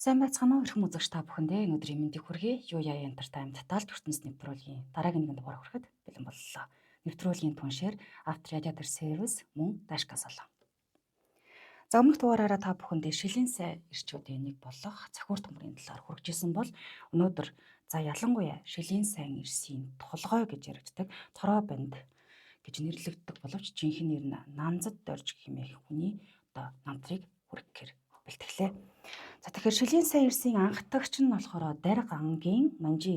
Сайн байцгаана уу, эрхэм үзэгч та бүхэндээ өнөөдрийн мэндийг хүргэе. Юу яа Entertainment далд ертөнц нэвтрүүлгийн дараагийн нэгэн дугаар хүрэхэд бэлэн боллоо. Нэвтрүүлгийн түншээр After Radiator Service мөн Dashka Salon. За, өмнөх дугаараараа та бүхэндээ шилийн сай эрчүүдийн нэг болох цахиур төмрийн талаар хүргэж исэн бол өнөөдөр за ялангуяа шилийн сайн эрсийн толгой гэж яригддаг Тороо банд гэж нэрлэгддэг боловч жинхэнэ нэр нь Нанзад Дорж хэмээх хүний одоо намтрыг хүргэхээр бэлтгэлээ. За, тэгэхээр шилийн сайн эрсийн анхдагч нь болохоор Дарга ангийн Манжи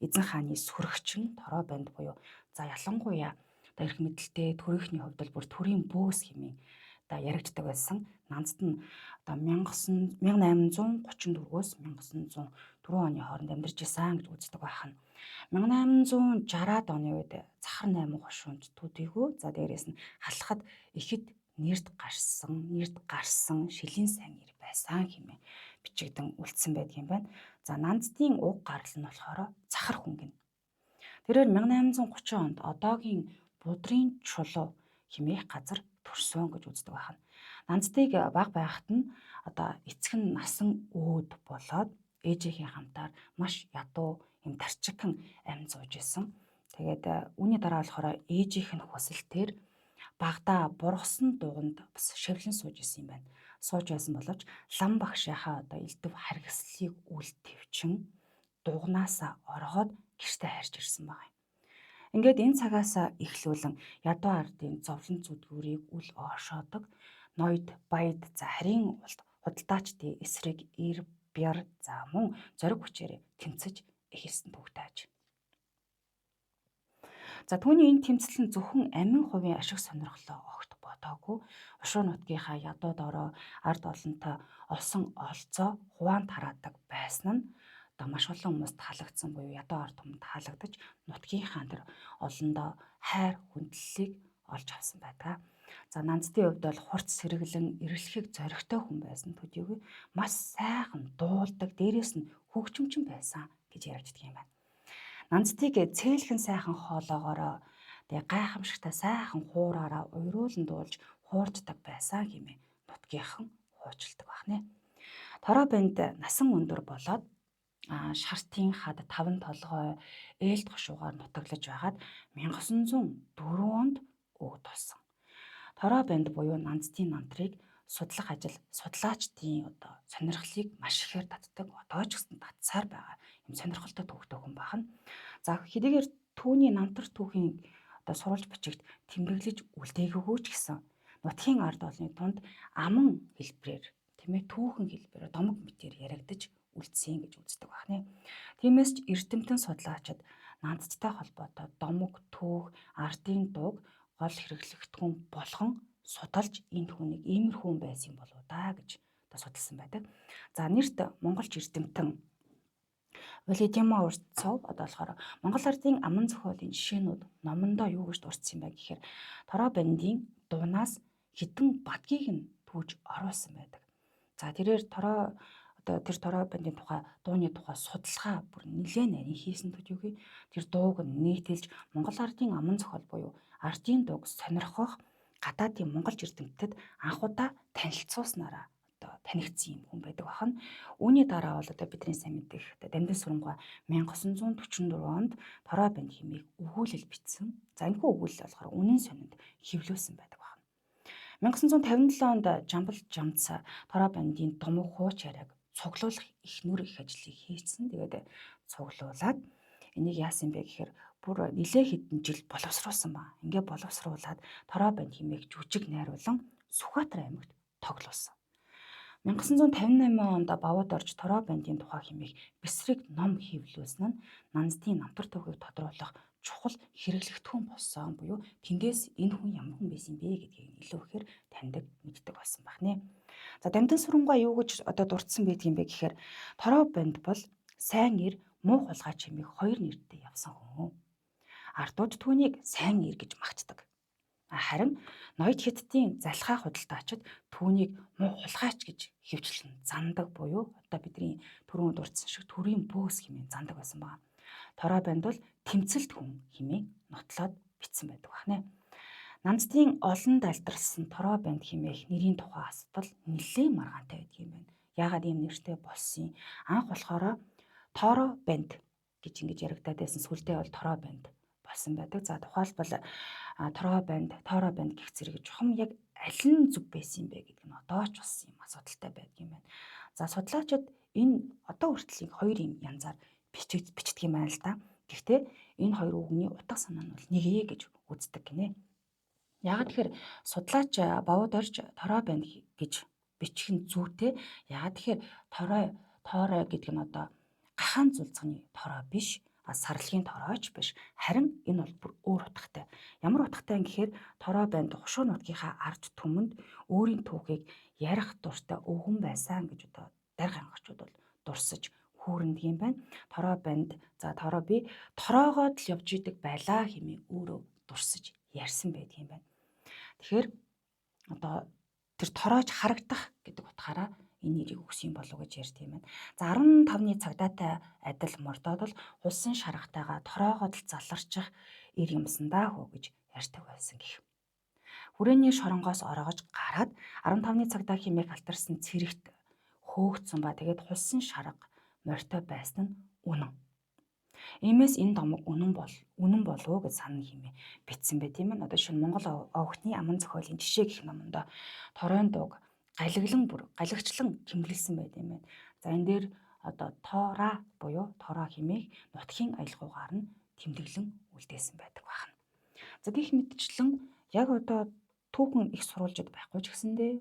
эзэн хааны сүрэгчин Тороо банд буюу за ялангуяа одоо эрх мэдэлтэй төрийнхний хувьд бол бүр төрийн бөөс хэмээн одоо яригддаг байсан. Нанцд нь одоо 1834-өөс 1904 оны хооронд амьдарч исэн гэж үздэг байх нь. 1860-аад оны үед Захар 8 хошуунд төдийгүй, за дээрээс нь халахад ихэд нэрд гарсан шилийн сайн эр байсан хэмээн бичигдэн үлдсэн байдаг юм байна. За, Нанцдын уг гарал нь болохоор Захар хүн гэнэ. Тэрээр 1830 онд одоогийн Будрын чулуу хэмээх газар төрсөн гэж үздэг байна. Нанцдыг баг байхад нь одоо эцэг нь насан өөд болоод ээжийнхээ хамтаар маш ядуу юм тарчигхан амь зууж исэн. Тэгээд үүний дараа болохоор ээжийнх нь хүсэлтээр багадаа бургасан дуганд бас шавлан сууж исэн юм байна. Сууж байсан боловч лам багшийнхаа одоо элдв харгислыг үл твчин дугнаасаа оргоод гэртээ хайрч ирсэн байгаа юм. Ингээд энэ цагаас эхлүүлэн ядуу ардын зовлон зүдгүүрийг үл оошоодог, ноёд, баяд, за харийн худалдаачдын эсрэг эр бяр, за мөн зориг хүчээр тэмцэж эхэлсэн түүхтэй аж. За, түүний энэ тэмцэл нь зөвхөн амин хувийн ашиг сонирхлоо огт бодоогүй, Ушуу нутгийнхаа ядуу дорой ард олонтой олсон олзоо хуваан тараадаг байсан нь одоо маш олон хүмүүст таалагдсан буюу ядуу ард түмэнд таалагдаж, нутгийнхаа тэр олондоо хайр хүндлэлийг олж авсан байдаг. За, Нанцдын хувьд бол хурц сэргэлэн эрэлхийг зоригтой хүн байсан төдийгүй маш сайхан дуулдаг, дээрээс нь хөгжимчин байсан гэж яригддаг юм байна. Нанцдыг цээлхэн сайхан хоолоогоороо, тэгээ гайхамшигтай сайхан хуураараа уйруулан дуулж хуурддаг байсан хэмээн нутгийнхан хуучилдаг байна. Тороо банд насан өндөр болоод шартын хад таван толгой ээлд хошуугаар нутаглаж байгаад 1904 онд өвд болсон. Тороо банд буюу Нанцдын намтрыг судлах ажил судлаачдын одоо сонирхлыг маш ихээр татдаг. Одоо ч гэсэн татсаар байгаа юм сонирхолтой түүхтэй хүн байна. За, хэдийгээр түүний намтар түүхийн одоо сурвалж бичигт тэмдэглэж үлдээгүйг ч гэсэн нутгийн ард олны тунд аман хэлбэрээр, тийм ээ, түүхэн хэлбэрээр домог мэтээр яригдаж үлдсэн гэж үздэг байна. Тиймээс ч эрдэмтэн судлаачид Нандцтай холбоотой домог, түүх, ардын дууг гол хэрэглэгдэхүүн болгон судалж, энэ түүнийг иймэрхүү хүн байсан юм болоо да гэж одоо судалсан байдаг. За, нэрт монголч эрдэмтэн Владимир Урцов одоо болохоор Монгол ардын аман зохиолын жишээнүүд номондоо юу гэж дурдсан юм бэ гэхээр Тороо бандын дуунаас хэдэн бадгийг нь түүж оруулсан байдаг. За, тэрээр Тороо одоо тэр Тороо бандын тухай дууны тухай судалгаа бүр нэлээд нарийн хийсэн төдийгүй тэр дууг нь нийтэлж Монгол ардын аман зохиол буюу ардын дууг сонирхох гадаадын монголч эрдэмтэд анх удаа танилцуулснараа одоо танигдсан юм хүн байдаг бахан. Үүний дараа бол одоо бидний сайн мэдэх одоо Дамдин Сурангаа 1944 онд Тороо банд хэмээх өгүүлэл бичсэн. За, энэхүү өгүүлэл болохоор үнэн сонинд хэвлүүлсэн байдаг байна. 1957 онд Жамбал Жамц Тороо бандын домог хууч яриаг цуглуулах их нүр их ажлыг хийсэн. Тэгээд цуглуулад энийг яасан бэ гэхээр бүр нилээ хэдэн жил боловсруулсан ба. Ингээ боловсруулад Тороо банд хэмээх жүжиг найруулан Сүхбаатар аймагт тоглуулсан. 1958 онд Бавууд орж Тороо бандын тухай хэмээх бэсрэг ном хэвлүүлсэн нь Нанцдын намтар түүхийг тодруулах чухал хэрэглэгдэхүүн болсон буюу тэндээс энэ хүн ямар хүн байсан бэ гэдгийг илүү ихээр таньдаг, мэддэг болсон байна. За, Дамдин Сурангаа юу гэж одоо дурдсан байдаг юм бэ гэхээр Тороо банд бол сайн эр, муу хулгайч хэмээх хоёр нэртэй явсан хүн. Ардууд түүнийг сайн эр гэж магтдаг. Харин ноёд хятадын залхаа худалдаачид түүнийг муу хулгайч гэж хөвчлэн зандаг буюу одоо бидний түрүүн дурдсан шиг төрийн бөөс хэмээн зандаг байсан байна. Тороо банд бол тэмцэлт хүн хэмээн нотлоод бичсэн байдаг байна. Нанцдын олон далдарлсан Тороо банд хэмээх нэрийн тухай асуудал нэлээд маргаантай байдаг юм байна. Яагаад ийм нэртэй болсон юм? Анх болохоор Торо банд гэж ингэж яригадаад байсан. Сүлдээ бол Тороо банд болсон байдаг. За тухайлбал Тороо банд, Торо банд гэх зэрэг чухам яг аль нь зөв байсан юм бэ гэдэг нь одоо ч бас юм асуудалтай байдаг юм байна. За судлаачид энэ одоо хүртэл хоёр юм янзаар бичдэг юм байна л да. Гэхдээ энэ хоёр үгний утга санаа нь бол нэг ээ гэж үздэг гинэ. Яг тэгэхээр судлаач Бовод орж Тороо банд гэж бичих нь зүйтэй. Яг тэгэхээр Тороо Тоорой гэдэг нь одоо гахаан зулцганы тороо биш, сарлхийн торооч биш. Харин энэ бол бүр өөр утгатай. Ямар утгатай юм гэхээр Тороо банд хушуу нутгийнхаа ард түмэнд өөрийн түүхийг ярих дуртай өвгөн байсан гэж одоо дарга ангачууд бол дурсаж хүүрэндэг юм байна. Тороо банд за Тороо би тороогоод л явж идэг байлаа хэмээн өөрөө дурсаж ярьсан байдаг юм байна. Тэгэхээр одоо тэр тороож харагдах гэдэг утгаараа энэ нэрийг өгсөн юм болов уу гэж ярьд юм байна. За 15-ны цагдаатай адил мордоод бол хулсан шаргатайгаа тороогоод л заларчих ир юмсан даа хөө гэж ярьдаг байсан гэх. Хүрээний шоронгоос ороогож гараад 15-ны цагдаа хэмээх алтарсан цэрэгт хөөгдсөн ба тэгээд хулсан шарга морьтой байсан нь үнэн. Иймээс энэ домог үнэн болов уу гэж санана хэмээн бичсэн байт юм байна. Одоо шинэ Монгол овготны аман зохиолын жишээ гэх номондоо Торойн дууг галаглан бүр галагчлан тэмдэглэсэн байт юм байна. За энэ дээр одоо Тора буюу Тороо хэмээх нутгийн аялгаугаар нь тэмдэглэн үлдээсэн байдаг байна. За гэх мэтчлэн яг одоо түүхэн их сурвалжид байхгүй ч гэсэндээ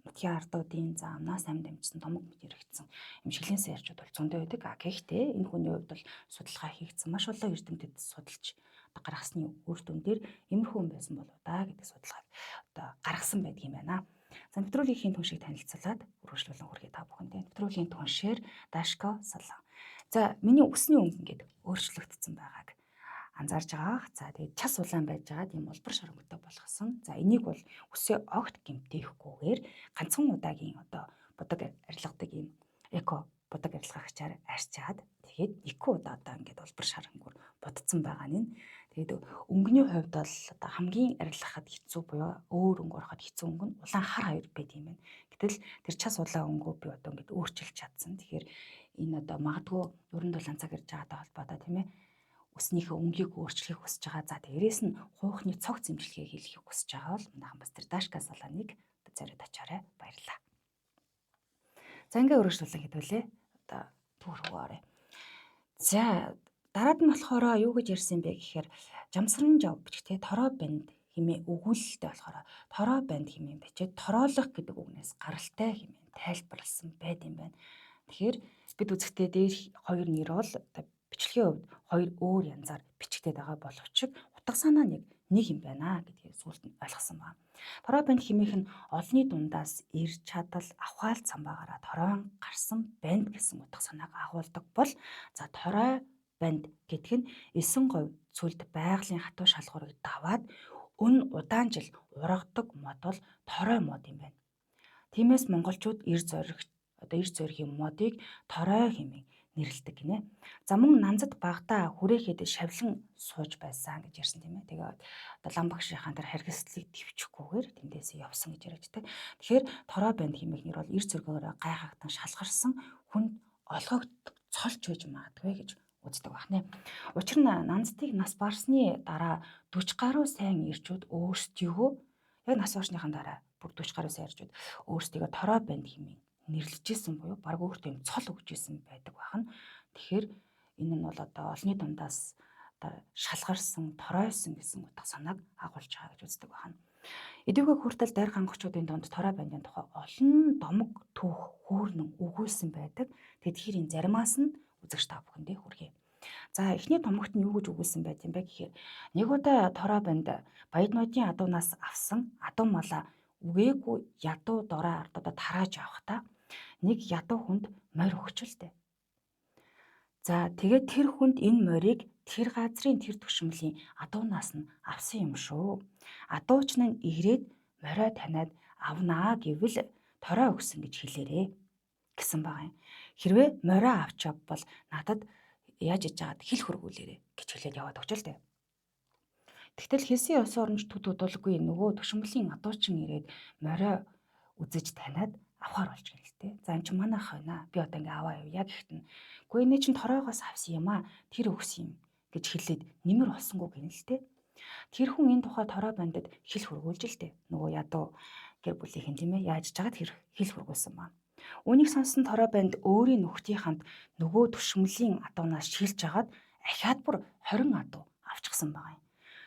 нутгийн ардуудын за амнаас амь дамжсан домог мэт яригдсан юм шилийн сайрчууд бол зөндөө байдаг. А гэхдээ энэ хүний хувьд бол судалгаа хийгдсэн маш олон эрдэмтэд судалж одоо гаргасны үр дүн дээр иймэрхүү хүн байсан болоо да гэдэг судалгааг одоо гаргасан байдаг юм байна. За нэвтрүүлгийн түншийг танилцуулаад үргэлжлүүлэн хүргэе та бүхэндээ. Нэвтрүүлгийн түншээр Дашко Салан. За миний үсний өнгө ингээд өөрчлөгдсөн байгааг анзаарж байгаа. За тэгээд час улаан байж байгаа тийм улбар шарангутай болгосон. За энийг бол үсээ огт гэмтээхгүйгээр ганцхан удаагийн одоо будаг арилгадаг юм эко будаг арилгагчаар арчаад тэгээд нэгэн удаа одоо ингээд улбар шарангуур будцсан байгаа нь. Тэгээд өнгөний хувьд бол одоо хамгийн арилгахад хэцүү буюу өөр өнгө ороход хэцүү өнгө нь улаан хар хоёр байд юм байна. Гэтэл тэр час улаан өнгөө би одоо ингээд өөрчилж чадсан. Тэгэхээр энэ одоо магадгүй ерөн дулаан цаг ирж байгаатай холбоотой тийм ээ үснийхээ өнгийг өөрчлөхийг хүсэж байгаа. За дээрээс нь хуухны цог зэмжлэгээ хийлгэхийг хүсэж байгаа бол манайхан бас тэр Дашка салааныг зориод очоорой. Баярлалаа. За ингээ өргөжлүүлэн хэдүүлээ. Одоо түүх рүү оръё. За дараад нь болохоор юу гэж ярьсан бэ гэхээр жамсран жав бичгтээ Тороо банд хэмээн өгүүлэлттэй болохоор Тороо банд хэмээн бичээд тороолох гэдэг үгнээс гаралтай хэмээн тайлбарласан байд юм байна. Тэгэхээр бид үзэхдээ дээр хоёр нэр бол одоо бичлэгийн хувьд хоёр өөр янзаар бичигдээд байгаа боловч утга санаа нь яг нэг юм байна гэдгийг сүүлд нь ойлгосон байна. Тороо банд хэмээх нь олонний дундаас ир чадал авхаал цамбаагаараа тороон гарсан банд гэсэн утга санааг агуулдаг бол за Торой банд гэдэг нь 9 говь цөлд байгалийн хатуу шалгуурыг даваад өн удаан жил ургадаг мод бол торой мод юм байна. Тиймээс монголчууд эр зориг одоо эр зоригийн модыг торой хэмээн нэрлэдэг гинэ. За мөн нанзад багадаа хүрээхэд шавлан сууж байсан гэж ярьсан тийм ээ. Тэгээд одоо лам багшийнхаа тэр харгислыг төвчихгүйгээр тэндээсээ явсан гэж яриаддаг. Тэгэхээр Тороо банд хэмээх нэр бол эр зөргөөр гайхагтан шалгарсан хүнд олгогд цолч байж магадгүй гэж үздэг байна. Учир нь нанзтыг нас барсны дараа 40 гаруй сайн ирчүүд өөрсдийгөө яг нас барсныхаа дараа бүр 40 гаруй сайн ирчүүд өөрсдийгөө Тороо банд хэмээн нэрлэжсэн буюу баг өөртөө юм цол өгч исэн байдаг байна. Тэгэхээр энэ нь бол одоо олонний дундаас одоо шалгарсан, торойсон гэсэн утга санааг агуулж байгаа гэж үздэг байна. Эдүүгээ хүртэл дайр гангочдын дунд Торой бандын тухай олон домог түүх хүүрнэн өгүүлсэн байдаг. Тэгэхээр энэ заримаас нь үзэгч та бүхэндээ хүргэе. За эхний домогт нь юу гэж өгүүлсэн байт юм бэ гэхээр нэг удаа Торой банд Баяднуудын адуунаас авсан адуу малаа үгээгүй ядуу дорой ардуудаа тарааж явахдаа нэг ядуу хүнд морь өгч л дээ. За тэгээд тэр хүнд энэ морийг тэр газрын тэр төшмөлийн адуунаас нь авсан юм шүү. Адууч нь ирээд морио таниад авнаа гэвэл торой өгсөн гэж хэлээрээ гэсэн байгаа юм. Хэрвээ морио авч явбал надад яаж иж жагаад хэл хөргүүлээрэ гэж хэлээд яваад өгч л дээ. Тэгтэл хэлсэн ёс оромж төд удалгүй нөгөө төшмөлийн адуучин ирээд морио үзэж таниад авахар болж гин л дээ. За эн чинь манайх байна. Би одоо ингээ аваа явъя гэхэд нь үгүй энэ чинь тороогоос авсан юм аа. Тэр өгсөн юм гэж хэлээд нэмэр олсонгүй гин л дээ. Тэр хүн энэ тухай тороо бандад хэл хөргүүлж л дээ. Нөгөө ядуу гэр бүлийнхэн тийм ээ яаж жагаад хэл хөргүүлсэн ба. Үүнийг сонссон тороо банд өөрийн нөхдийн хамт нөгөө түшмөлийн адуунаас шилж агаад ахиад бүр 20 адуу авчихсан байгаа юм.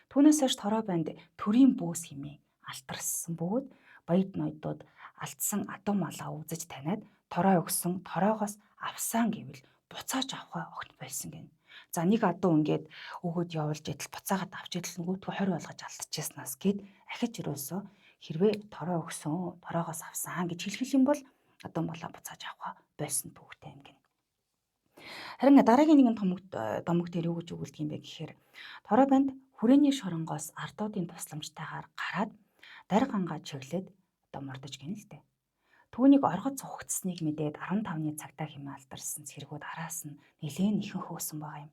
Түүнээс хойш тороо банд төрийн бөөс хэмээн алтарсан бөгөөд баяд ноёдууд алдсан адуу малаа үзэж таниад тороо өгсөн тороогоос авсан гэвэл буцааж авахаа огт болсон гэнэ. За нэг адуу ингээд өгөөд явуулж идэл буцаагаад авч идэл нөгөөдгөө 20 болгож алдчихснаас гээд ахиж өрөөсөө хэрвээ тороо өгсөн тороогоос авсан гэж хэлэх юм бол адуу малаа буцааж авахаа болсон түүхтэй юм гэнэ. Харин дараагийн нэгэн томог дээр юу гэж өгүүлдэг юм бэ гэхээр тороо банд хүрээний шоронгоос ардуудын тусламжтайгаар гараад дарь гангаа чиглээд одоо мордож гин л дээ. Түүнийг оргод цугцсныг мэдээд 15-ны цагтаа хэмээн алдарсан цэргүүд араас нь нэлээн ихэнх хөөсөн байгаа юм.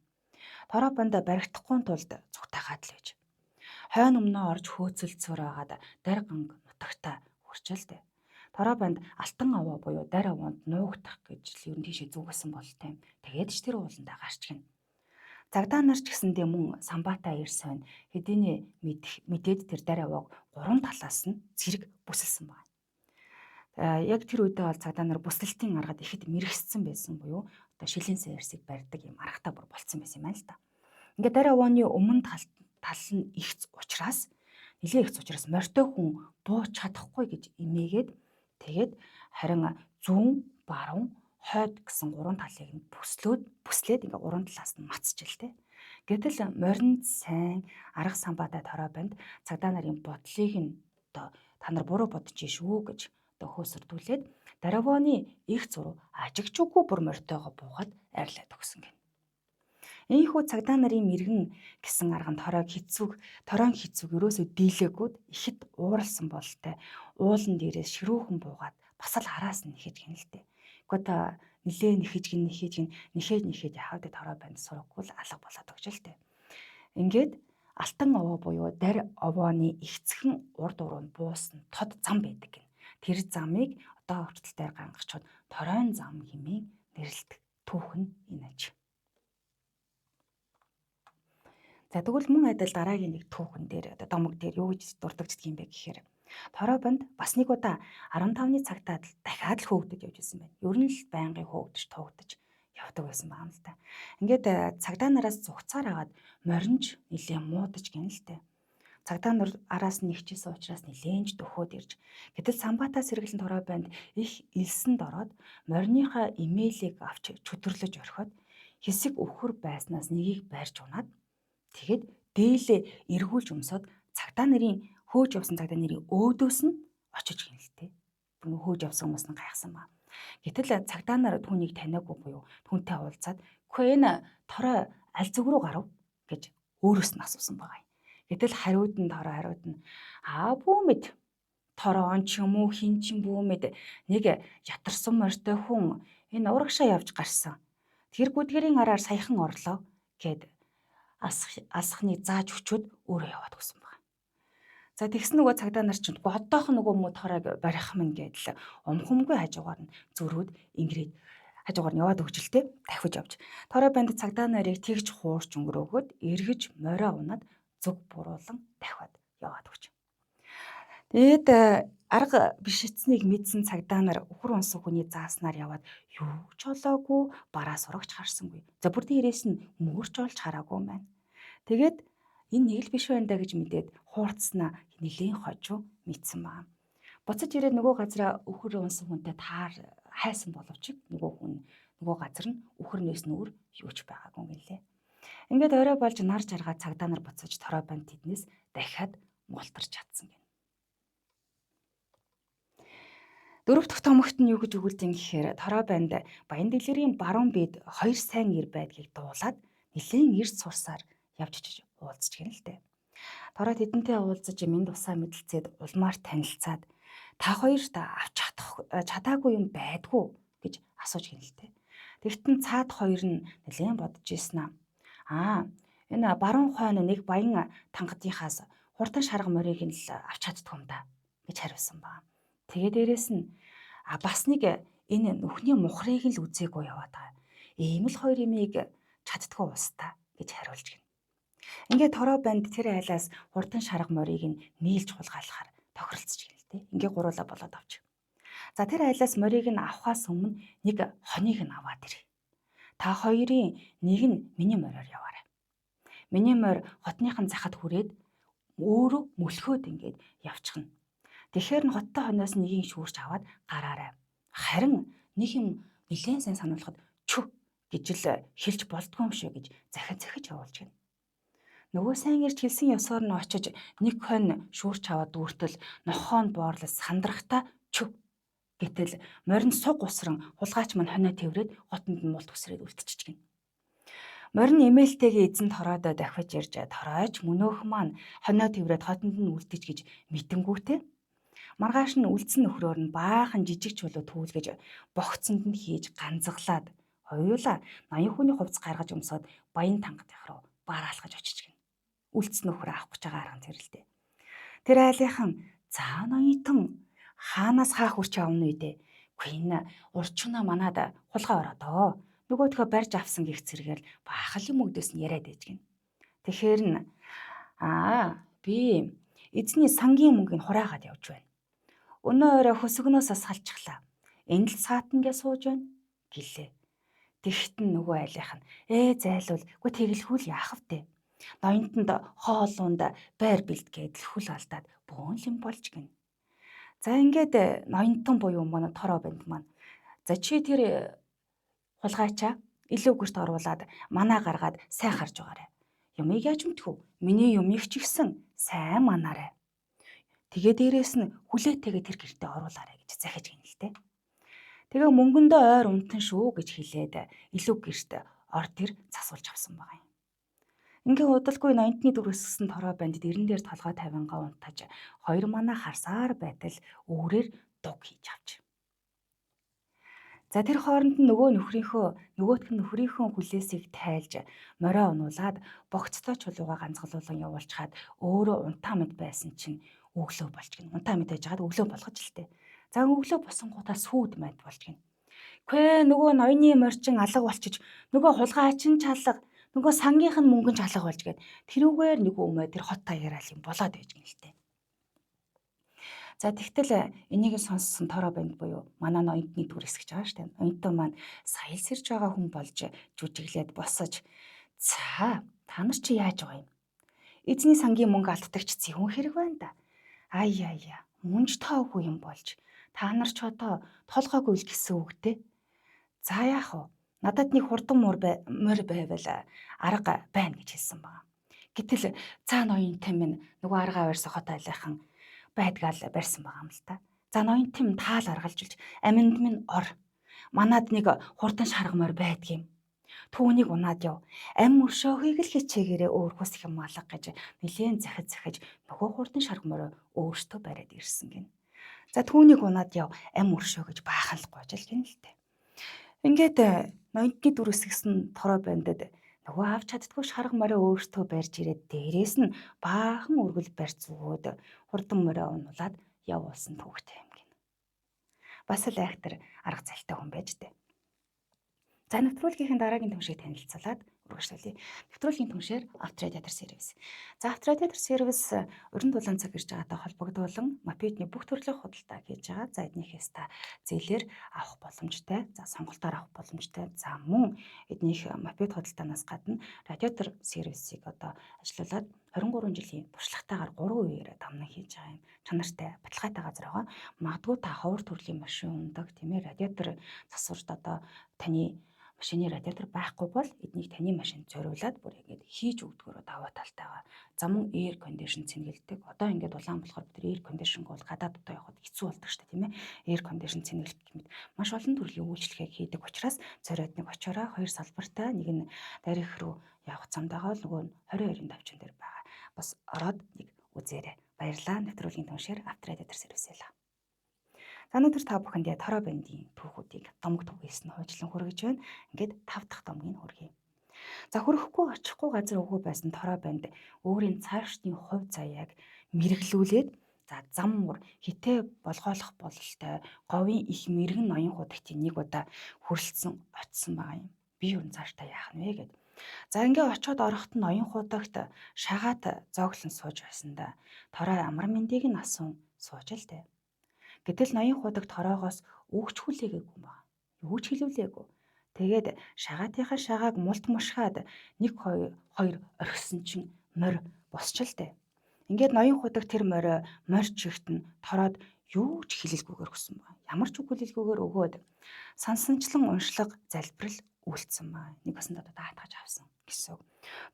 Тороо банд баригдахгүй тулд цугтаагаад л байж. Хойно өмнөө орж хөөцөлдсөөр байгаад дарь ганг нутагтаа хүрчээ л дээ. Тороо банд алтан аваа буюу дарь аваанд нуугдах гэж л ер нь тийшээ зүгэсэн болтой юм. Тэгээд ч тэр ууландаа гарч гин. Цагдаа нар ч гэсэндээ мөн самбаатай ирсэн хэдийний мэдээд тэр дарь авааг гурван талаас нь зэрэг бүсэлсэн байна. Яг тэр үедээ бол цагдаа нар бүслэлтийн аргад ихэд мэрэгссэн байсан буюу одоо шилийн сэрсийг барьдаг юм аргатай бүр болцсон байсан юм байна л да. Ингээд дарь авааны өмнө тал нь ихц учраас нэлээ ихц учраас морьтой хүн бууч чадахгүй гэж имээгээд тэгээд харин зүүн, баруун, хойд гэсэн гурван талыг нь бүслээд ингээ гурван талаас нь мацж л тэ. Гэтэл моринд сайн арга самбаатай тороо банд цагдаа нарын бодлыг нь одоо та нар буруу бодож шүү гэж одоо хөөсөрдүүлээд Даравоны их зуруу ажигчгүй бүр морьтойгоо буугаад арилаад өгсөн гэнэ. Ийхүү цагдаа нарын мэрэгэн гэсэн арга нь тороон хэцүүг ерөөсөө дийлээгүүд ихэд ууралсан бололтой уулан дээрээс ширүүхэн буугаад бас л араас нь нэхэж гинэ л дээ. Гэхдээ та нилээ нэхэж гин нэхэж гин нэхэж нэхэж яхав дэ тороо банд сураггүй л алга болоод өгч л дээ. Ингээд алтан овоо буюу дарь овооны ихцхэн урд уруу нь буусан тод зам байдаг гин. Тэр замыг одоо хүртэл дээр гангачууд торойн зам хэмээн нэрлэдэг түүх нь энэ аж. За тэгвэл мөн адил дараагийн нэг түүхэн дээр одоо домог дээр юу гэж дурддагддаг юм бэ гэхээр тороо банд бас нэг удаа 15-ны цагтаа дахиад л хөөгдөж явж исэн байна. Ер нь л байнгын хөөгдөж туугдаж явдаг байсан байгаа юм л та. Ингээд цагдаа нараас зугцаар агаад моринж нилээн муудаж гин л тэ. Цагдаа нар араас нь ихжсэн учраас нилээн ч дөхөөд ирж. Гэтэл самбатаа сэргэлэн тороо банд их элсэнд ороод мориныхаа имэйлийг авч чөтөрлөж орхиод хэсэг өвхөр байснаас нэгийг барьж унаад тэгэхэд дээлээ эргүүлж өмсөд цагдаа нарын хөөж явсан цагдаа нарын өөдөөс нь очиж гинэлтэй. Бүр хөөж явсан хүмүүс нь гайхсан ба. Гэтэл цагдаа нар түүнийг таниагүй буюу түүнтэй уулзаад "Үгүй энэ торой аль зүг рүү гарав?" гэж өөрөөс нь асуусан байгаа юм. Гэтэл хариуд нь торой хариуд нь "Аа бүү мэд торой он ч юм уу хин ч юм бүү мэд нэг ятарсан морьтой хүн энэ урагшаа явж гарсан. Тэр гүдгэрийн араар саяхан орлоо" гэд алсахныг зааж өчөөд өөрөө яваад өгсөн байна. За тэгсэн нөгөө цагдаа нар чинь одоох нөгөө муу торойг барих мэн гэдэл умхамгүй хажуугаар нь зөрөөд ингэрээд хажуугаар нь яваад өгч л тэ давхиж явж. Торой банд цагдаа нарыг тэгж хуурч өнгөрөөгөөд эргэж морио унаад зүг буруулан давхиад яваад өгч. Тэгээд арга биш эцнийг мэдсэн цагдаа нар үхэр унсан хүний зааснаар яваад юу ч олоогүй, бараа сурагч харсангүй. За бүр дээрээс нь мөрч олж хараагүй юм байна. Тэгээд энэ нэг л биш байна да гэж мэдээд хуурцснаа нэлээн хожуу мэдсэн байна. Буцаж ирээд нөгөө газараа үхэр унсан хүнтэй таар хайсан боловч нөгөө хүн нөгөө газар нь үхэрнээс нүүр юу ч байгаагүй гинлээ. Ингээд орой болж нар жаргаа цагдаа нар буцаж тороо банд тэднээс дахиад мултарч чадсан гин. Дөрөв дэх томогт нь юу гэж өгүүлдэг гэхээр тороо банд Баян дэлгэрийн баруун биед хоёр сайн эр байдгийг дуулаад нэлээн эрт сурсаар явж очиж уулзч гин л дээ. Тороо тэдэнтэй уулзаж минь тусаа мэдлцээд улмаар танилцаад та хоёрт авч чадаагүй юм байдгүй гэж асууж гин л дээ. Тэгтэн цаад хоёр нь нэлээн бодож ийсэн аа. Аа энэ баруун хойно нэг баян тангадынхаас хурдан шарга морийг нь л авч чаддгүй юм да гэж хариулсан байна. Тэгээ дээрэс нь А бас нэг энэ нүхний мухрыг л үзээгүй яваад байгаа. Ийм л хоёр имийг чаддгүй устаа гэж хариулж гин. Ингээд тороо банд тэр айлаас хурдан шарга морийг нь нийлж хулгайлахаар тохиролцож гин л дээ. Ингээ гуруула болоод авч. За тэр айлаас морийг нь авахаас өмнө нэг хоныг нь аваад ир. Та хоёрын нэг нь миний мориор яваарай. Миний морь хотныхан захад хүрээд өөрөө мөлхөөд ингээд явчихна. Тэгэхээр нь хоттой хоноос нэгийг шүүрч аваад гараарай. Харин нэг юм нэлээд сайн сануулхад чү гэж л хэлж болдгоо юм шүү гэж захин захиж явуулж гин. Нөгөө сайн ирж хэлсэн ёсоор нь очиж нэг хонь шүүрч аваад дүүртэл нохоон боорлол сандрахта чү гэтэл морин суг усран хулгайч мань хонио тэврээд хотонд нь мулт үсрээд үлдчихэж гин. Морин эмээлтэйгээ эзэн тороодоо дахиж ирж торойч мөнөөх маань хонио тэврээд хотонд нь үлдэж гэж мэдэнгүүтээ маргааш нь үлдсэн нөхрөөр нь баахан жижиг чулуу түүлгэж богцонд нь хийж ганцглаад хоёулаа 80 хүний хувцас гаргаж өмсөд баян тангадынх руу бараалхаж очиж гин. Үлдсэн нөхрөө авах гэж байгаа арга зэрэлтэй. Тэр айлынхан за ноётон хаанаас хаах үрч авна вэ дээ. Үгүй энэ урчуна манад хулгай ороодоо. Нөгөөдхөө барьж авсан гих зэрэгээр баахал юм өгдөөс нь яриад байж гин. Тэгэхээр нь аа би эзний сангийн мөнгийг хураагаад явж байна. Өнөө орой хөсгөнөөс салчихлаа. Энд л саатангээ сууж байна гэлээ. Тэгт нь нөгөө айлынх нь зайлвал үгүй тэгэлхүүл яах вэ? Ноёнтонд хоолунд байр бэлтгээд л хүл алдаад бөөн л юм болж гин. За ингээд ноёнтон буюу манай тороо банд маань. За чи тэр хулгайчаа илүү гэрт оруулаад манаа гаргаад сайн харж байгаарай. Юмыг яаж мэдхүү? Миний юмыг ч ихсэн сайн манаарай. Тэгээ дээрээс нь хүлээтэйгээ тэр гэртээ оруулаарай гэж захиж гин л дээ. Тэгээ мөнгөндөө ойр унтан шүү гэж хэлээд илүү гэрт ор тэр засуулж авсан байгаа юм. Ингээ удалгүй ноёнтны дүр өсгсөн тороо бандд эрен дээр толгой тавингаа унтаж хоёр манаа харсаар байтал өөрөөр дуг хийж авч. За тэр хооронд нь нөгөө нөхрийнхөө нөгөөх нь нөхрийнхөө хүлээсийг тайлж морио унуулад богцтой чулууга ганцгалуулан явуулчихад өөрөө унтаа мэд байсан чинь өглөө болж гин. Унтаа мэд байж хагаад өглөө болгож л тээ. За өглөө босонгуудаа сүйд майд болж гин. Квэ нөгөө ноёны морчин алга болчиж нөгөө хулгай чин чалга нөгөө сангийнх нь мөнгөн чалга болж гээд тэрүүгээр нөгөө өмөө тэр хот таяараа юм болоод байж гин л тээ. За тэгтэл энийг сонссон тороо банд буюу манай ноёнтны дүр эсгэж байгаа шүү дээ. Ноёнтон маань саял сэрж байгаа хүн болж жүжиглээд босож за та нар чи яаж байгаа юм? Эзний сангийн мөнгө алддагч зэвүүн хэрэг байна да. Ай яа мөнж тоогүй юм болж та нар ч одоо толгойг үл гэсэн үгтэй. За яах вэ? Надад нэг хурдан мөр байвал арга байна гэж хэлсэн байгаа. Гэтэл за ноёнтой минь нөгөө арга аваарсан хот айлынхан байдгаал барьсан байгаа юм л та. За ноёнтим таал аргалжилж аминд минь ор. Манад нэг хурдан шаргамаар байдгийм. Түүнийг унаад яв. Ам өршөөхийг л хичээгээрээ өөр хүсэх юм алга гэж нилээн захиж захиж нөгөө хурдан шаргамаар өөртөө бариад ирсэн гин. За түүнийг унаад яв. Ам өршөө гэж баахан л гуйжил гин л тэ. Ингээд ноёнтны дүр өсгсөн тороо бандад нөгөө авч чаддгүй шарга морио өөртөө барьж ирээд дээрээс нь баахан өргөл барьц зүгөөд хурдан морио унуулад явуулсан түүхтэй юм гин. Бас л айхтар арга залтай хүн байж тээ. За нэвтрүүлгийнхээ дараагийн түншийг танилцуулаад үргэлжлүүлье. Нэвтрүүлгийн түншээр Авторадиатор сервис. За Авторадиатор сервис уран дулаан цаг ирж байгаатай холбогдуулан мопедны бүх төрлийн худалдаа хийж байгаа. За эднийхээс та зээлээр авах боломжтой. За сонголтоор авах боломжтой. За мөн эднийх мопед худалдаанаас гадна радиатор сервисийг одоо ажилуулад 23 жилийн туршлагатайгаар 3 үеэр дамнан хийж байгаа юм чанартай баталгаатай газар байгаа. Магадгүй та ховор төрлийн машин ундаг тийм ээ радиатор засварт одоо таны машины радиатор байхгүй бол эднийг таны машинд зориулаад бүр ингээд хийж өгдгөөрөө даваа талтай байгаа. За мөн air condition цэнгэлдэг. Одоо ингээд улаан болохоор бид air condition бол гадаад одоо явахад хэцүү болдог шүү дээ тийм ээ. Air condition цэнгэлэх гэх мэт маш олон төрлийн үйлчлэгийг хийдэг учраас зориод нэг очоорой хоёр салбартай нэг нь дарих руу явах замд байгаа л нөгөө нь 22-ын давчин дээр байгаа. Бас ороод нэг үзээрэй. Баярлалаа. Нэвтрүүлгийн түншээр Авторадиатор сервис байлаа. За өнөөдөр та бүхэндээ Тороо бандын түүхүүдийг домог түгээс нь хуучлан хүргэж байна. Ингээд 5 дахь домгийг хүргэе. За хөрөхгүй очихгүй газар өгөө байсан Тороо банд өөрийн цаашдын хувь заяаг мэргэлүүлээд За зам муур хитэ болгоолох бололтой говийн их мэрэгэн ноён худагтын нэг удаа хүрэлцэн очсон байгаа юм. Би юу цаашдаа яах нь вэ гэд. За ингээ очиод орохт нь ноён худагт шагаат зооглон сууж байсандаа Торой амар мэндийг нь асуун сууж л дээ. Гэтэл ноён худаг тороогоос өгч хүлээгээгүй юм байна. Юу ч хэлүүлээгүй. Тэгээд шагаатынхаа шагааг мулт мушгаад нэг хоёр орхисон чинь морь босч л дээ. Ингээд ноён худаг тэр морио морь чигт нь тороод юу ч хэлэлгүйгээр өгсөн байна. Ямар ч үг хэлэлгүйгээр өгөөд сансанчлан уншлага залбирал үйлдсэн байна. Нэг басанд одоо даатгаж авсан гэсэн үг.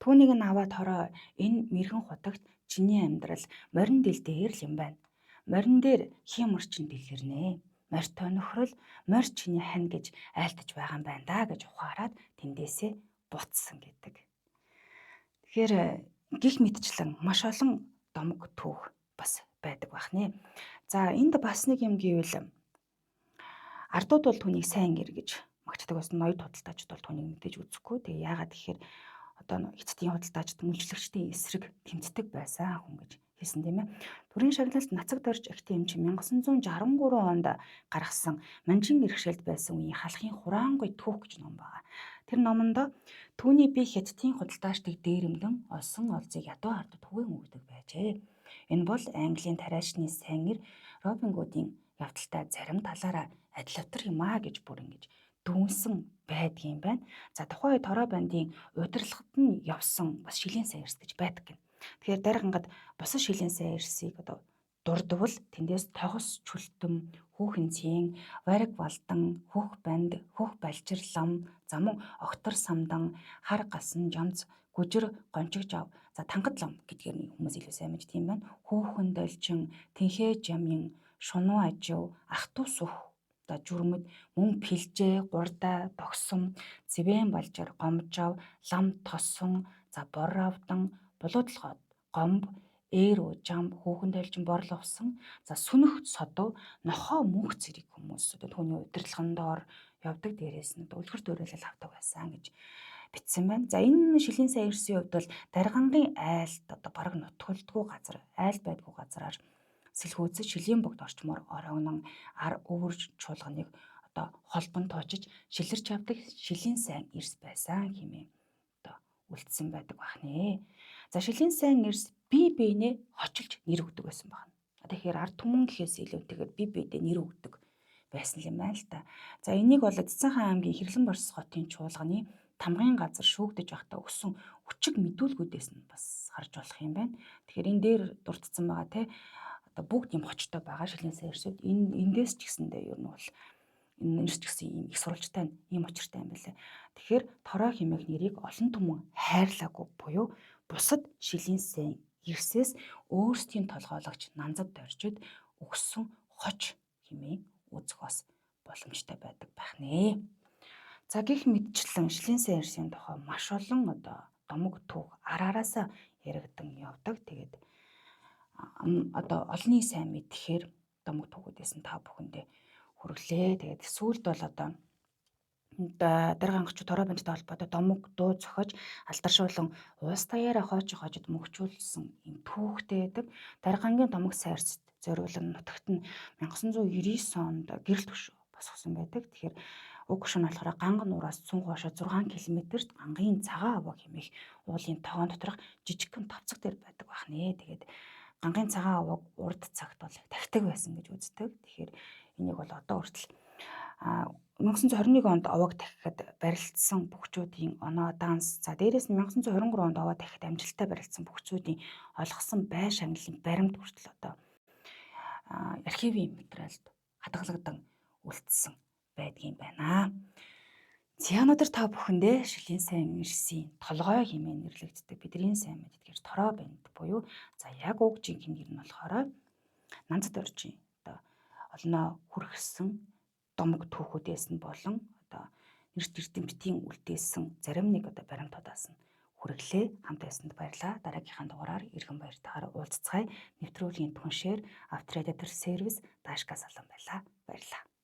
Түүнийг нь аваад тороо энэ мэрэгэн худагт чиний амьдрал морин дэл дээр л юм байна. Морин дээр хиймор чин дэлгэрнэ. Морьтой нөхрөл морь чиний хань гэж айлтаж байгаа юм байна да гэж ухаарад тэндээсээ буцсан гэдэг. Тэгэхээр гих мэтчлэн маш олон домог түүх бас байдаг байх нэ. За энд бас нэг юм гэвэл ардууд бол түүнийг сайн гэр гэж магтдаг байсан. Ноёд худалдаачд бол түүнийг мэдээж үзэхгүй. Тэгээ яагаад гэхээр одоо эцдийн худалдаачд мүлжлэгчдийн эсрэг тэмцдэг байсан хүн гэж хэлсэн тийм ээ. Төрийн шагналт нацаг дорж агтын эмч 1963 онд гаргасан Манжин иргэшээлд байсан үеийн халахын хураангуй түүх гэж ном байгаа. Тэр номонд түүний бие хятадын худалдаачдыг дээрэмдэн олсон олзыг ядуу ардад түгээн өгдөг байжээ. Энэ бол Английн тариачны сайн эр Робин Гудын явдалтай зарим талаараа адилтар юм а гэж бүр ингэж дүнсэн байдгийн байна. За тухайн үед Торой бандын удирдлагад нь явсан бас шилийн сайн эрс гэж байдаг гин. Тэгэхээр даргангад бусад шилийн сайн эрсийг одоо дурдвал тэндээс тогос чүлтэм, хүүхэн цэн, вариг валдан, хөх банд, хөх балжирлам, замун огтор самдан, хар гасан жамц, гүжир гончиг жав, за тангад лам гэдгээр нь хүмүүс илүү сайн мэддэг юм байна. Хүүхэн должин, тэнхээ жамын, шунуу ажив, ах トゥ сүх, одоо жүрмэд, мөн пилжээ, гурдаа, догсон, цэвэн балжир, гомжав, лам тосон, за бор авдан, булуудлогоо, гомб, ээр жам, хүүхэн должин борловсон, за сүнэх содов, нохоо мөнх зэрэг хүмүүс одоо түүний удирдлагын доор явдаг, дээрээс нь үлгэр дуурайлал авдаг байсан гэж бичсэн байна. За энэ шилийн сайн ирсэн хувьд бол Даргангийн айлд одоо бараг нутгалдгүй газар, айл байдгүй газараар сэлхүүцэж шилийн богд орчмоор орогнон ар өвөр чуулганыг одоо холбон туучиж шилэрч явдаг шилийн сайн эрс байсан хэмээн одоо үлдсэн байдаг бахнэ. За шилийн сайн эрс бие биенээ хочилж нэр өгдөг байсан байна. Тэгэхээр ард түмэн гэхээс илүүтэйгээр бие биедээ нэр өгдөг байсан юм байна л та. За энийг бол Цэцэнхаан аймгийн Хэрлэн Борс хотын чуулганы тамгын газар шүүгдэж байхдаа өгсөн өчиг мэдүүлгүүдээс нь бас харж болох юм байна. Тэгэхээр энэ дээр дурдсан байгаа те одоо бүгд юм хочтой байгаа шилийн сайн эрсүүд энэ эндээс ч гэсэндээ ер нь бол энэ эрс ч гэсэн ийм их сурвалжтай ийм учиртай юм байлээ. Тэгэхээр Торой хэмээх нэрийг олон түмэн хайрлаагүй буюу бусад шилийн сайн эрсээс өөрсдийн толгойлогч нанзад доржид өгсөн хоч хэмээн үзэх бас боломжтой байдаг байх нэ. За гих мэтчлэн шилийн сайн эрсийн тухай маш олон одоо домог түүх ар араасаа яригдан явдаг. Тэгээд одоо олонний сайн мэдхээр домог түүхүүдээс нь та бүхэндээ хүргэлээ. Тэгээд сүүлд бол одоо дарга ангачуу Торой бандтай холбоотой домог дуу зохиож алдаршуулан улс даяараа хойч хожид мөгчүүлсэн юм түүхтэй байдаг. Даргангийн домог сайрцд зориулан нутагт нь 1999 онд гэрэл төвшөө босгосон байдаг. Тэгэхээр уг гүшүүн нь болохоор Ганга нуураас цүн хоошоо 6 км-т Гангийн цагаан аваа хэмээх уулын тогоон доторх жижигхэн товцог дээр байдаг байх нэ. Тэгээд Гангийн цагаан авааг урд цагт бол тавьдаг байсан гэж үздэг. Тэгэхээр энийг бол одоо хүртэл 1921 онд овоог дахихад барилдсан бөхчүүдийн оноо данс, за дээрээс нь 1923 онд овоо дахихад амжилттай барилдсан бөхчүүдийн олгосон бай шагналын баримт хүртэл одоо архивын материалд хадгалагдан үлдсэн байдгийн байна. За өнөөдөр та бүхэндээ шилийн сайн эрсийн толгой хэмээн нэрлэгддэг бидний сайн мэддгээр Торой банд буюу за яг уг жинхэнэ нэр нь болохоор Нанцад оржийн одоо олноо хүргэсэн домог түүхүүдээс нь болон одоо нэрт эрдэмтдийн үлдээсэн зарим нэг одоо баримтуудаас нь хүргэлээ. Хамт байсанд баярлалаа. Дараагийнхаа дугаараар иргэн баяртайгаар уулзцгаая. Нэвтрүүлгийн түншээр Авторедитор сервис Дашка салан байлаа. Баярлалаа.